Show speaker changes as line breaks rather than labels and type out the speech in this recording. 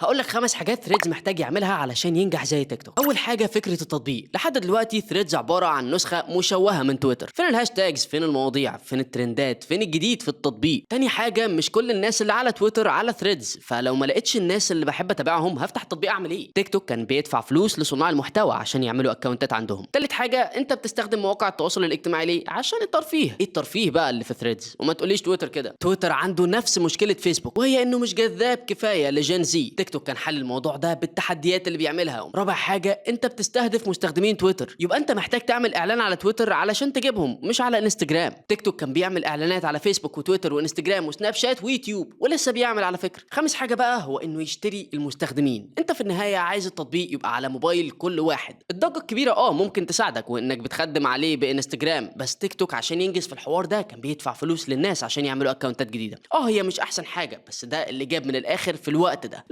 هقول لك 5 حاجات ثريدز محتاج يعملها علشان ينجح زي تيك توك. اول حاجة فكرة التطبيق. لحد دلوقتي ثريدز عبارة عن نسخه مشوهة من تويتر. فين ال hashtags؟ فين المواضيع؟ فين الترندات؟ فين الجديد في التطبيق؟ تاني حاجة، مش كل الناس اللي على تويتر على ثريدز، فلو ما لقيتش الناس اللي بحب اتابعهم هفتح التطبيق اعمل ايه؟ تيك توك كان بيدفع فلوس لصناع المحتوى عشان يعملوا اكونتات عندهم. تالت حاجة، انت بتستخدم مواقع التواصل الاجتماعي ليه؟ عشان الترفيه. ايه الترفيه بقى اللي في ثريدز؟ وما تقوليش تويتر كده. تويتر عنده نفس مشكلة فيسبوك، وهي انه مش جذاب كفاية ل Gen Z. تيك توك كان حل الموضوع ده بالتحديات اللي بيعملها. رابع حاجة، انت بتستهدف مستخدمين تويتر، يبقى انت محتاج تعمل اعلان على تويتر علشان تجيبهم، مش على انستجرام. تيك توك كان بيعمل اعلانات على فيسبوك وتويتر وانستجرام وسناب شات ويوتيوب، ولسه بيعمل على فكرة. خامس حاجة بقى هو انه يشتري المستخدمين. انت في النهاية عايز التطبيق يبقى على موبايل كل واحد. الضجة الكبيرة ممكن تساعدك وانك بتخدم عليه بانستجرام، بس تيك توك عشان ينجز في الحوار ده كان بيدفع فلوس للناس عشان يعملوا اكونتات جديدة. هي مش احسن حاجة، بس ده اللي جاب من الاخر في الوقت ده.